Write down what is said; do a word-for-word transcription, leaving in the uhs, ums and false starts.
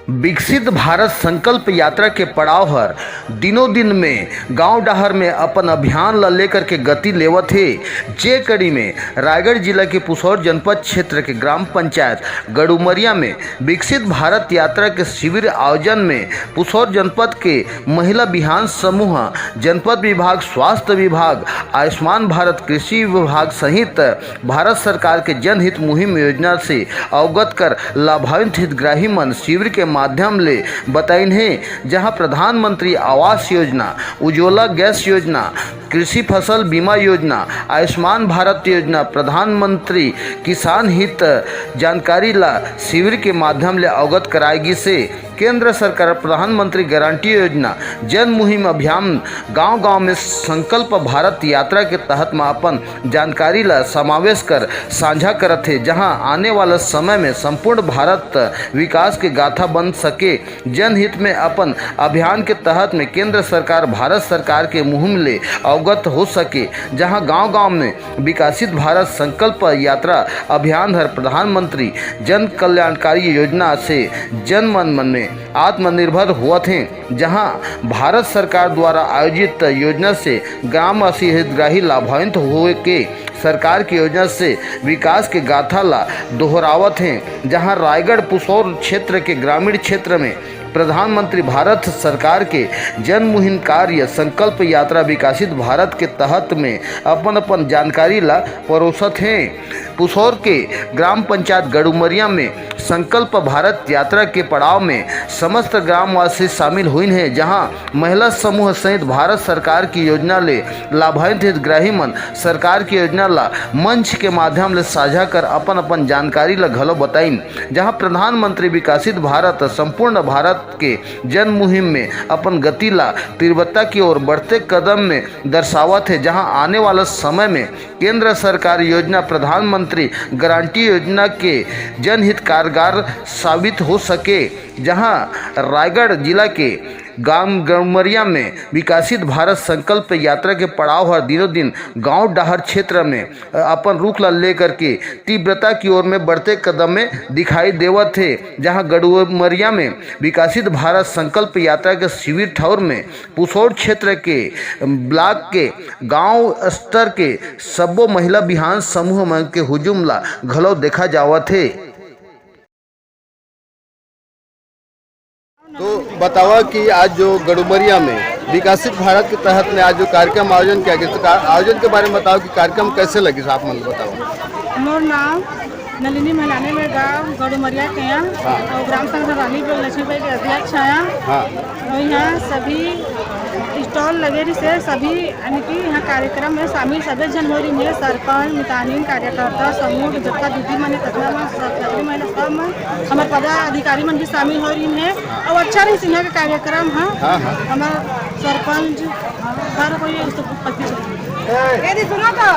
विकसित भारत संकल्प यात्रा के पड़ाव हर दिनों दिन में गांव डहर में अपन अभियान ल लेकर के गति लेवत हे। जे कड़ी में रायगढ़ जिला के पुसौर जनपद क्षेत्र के ग्राम पंचायत गड़ुमरिया में विकसित भारत यात्रा के शिविर आयोजन में पुसौर जनपद के महिला बिहान समूह, जनपद विभाग, स्वास्थ्य विभाग, आयुष्मान भारत, कृषि विभाग सहित भारत सरकार के जनहित मुहिम योजना से अवगत कर लाभान्वित हितग्राही मन शिविर के माध्यम ले बताइन हे, जहां प्रधानमंत्री आवास योजना, उज्ज्वला गैस योजना, कृषि फसल बीमा योजना, आयुष्मान भारत योजना, प्रधानमंत्री किसान हित जानकारी ला शिविर के माध्यम ले अवगत कराए गिस हे। केंद्र सरकार प्रधानमंत्री गारंटी योजना, जन मुहिम अभियान, गांव-गांव में संकल्प भारत यात्रा के तहत म अपन जानकारी ला समावेश कर साझा करत हे, जहां आने वाला समय में संपूर्ण भारत विकास के गाथा बन सके। जनहित में अपन अभियान के तहत में केंद्र सरकार भारत सरकार के मुहिम ले अवगत हो सके, जहां गांव-गांव में विकसित भारत संकल्प यात्रा अभियान हर प्रधानमंत्री जन कल्याणकारी योजना से जन मन मन में आत्मनिर्भर होवत हे, जहां भारत सरकार द्वारा आयोजित योजना से ग्रामवासी हितग्राही लाभान्वित होए के सरकार के योजना से विकास के गाथा ला दोहरावत हे, जहां रायगढ़ पुसौर क्षेत्र के ग्रामीण क्षेत्र में प्रधानमंत्री भारत सरकार के जन मुहिम कार्य संकल्प यात्रा विकसित भारत के तहत में अपन अपन जानकारी ला परोसत हे। पुसौर के ग्राम पंचायत गड़ुमरिया में संकल्प भारत यात्रा के पड़ाव में समस्त ग्रामवासी शामिल हुइन हे, जहां महिला समूह सहित भारत सरकार की योजना ले लाभान्वित हितग्राही मन सरकार की योजना ला मंच के माध्यम ले साझा कर अपन अपन जानकारी ला घलो बताइन, जहां प्रधानमंत्री विकसित भारत संपूर्ण भारत के जन मुहिम में अपन गति ला तीव्रता की ओर बढ़ते कदम में दर्शावत हे, जहां आने वाला समय में केंद्र सरकार योजना प्रधानमंत्री गारंटी योजना के जनहित कारगर साबित हो सके, जहां रायगढ़ जिला के गांव गड़ुमरिया में विकसित भारत संकल्प यात्रा के पड़ाव हर दिनों दिन गांव डहर क्षेत्र में अपन रुख ला लेकर के तीव्रता की ओर में बढ़ते कदम में दिखाई देवत हे, जहां गड़ुमरिया में विकसित भारत संकल्प यात्रा के शिविर ठौर में पुसौर क्षेत्र के ब्लॉक के गांव स्तर के सब्बो महिला बिहान समूह मन के हुजूम ला घलो देखा जावत हे। तो बतावा कि आज जो गड़ुमरिया में विकसित भारत के तहत में आज जो कार्यक्रम आयोजन किया गया, तो का-, आयोजन के बारे में बताओ कि कार्यक्रम कैसे लगिस, आप मन बताओ। मोर नाम नलिनी महिलानी, मैं गाँव गड़ुमरिया के हैं हाँ। और ग्राम संघ रानी लक्ष्मीबाई के अध्यक्ष हैं। हाँ। और यहाँ सभी स्टॉल लगे रहिस हे, सभी यानी कि यहाँ कार्यक्रम में शामिल सभी झन हो रहिन हे, सरपंच, मितानिन, कार्यकर्ता, समूह के जतका दीदी मन हे, ततना मन, सब सगरी मन, सब मन, हमर पदाधिकारी मन भी शामिल हो रहिन हे। अउ अच्छा रहिस इहाँ के कार्यक्रम ह। हाँ, हाँ। हमर सरपंच हर कोई उपस्थित रहिस। ए दीदी, सुनो तो।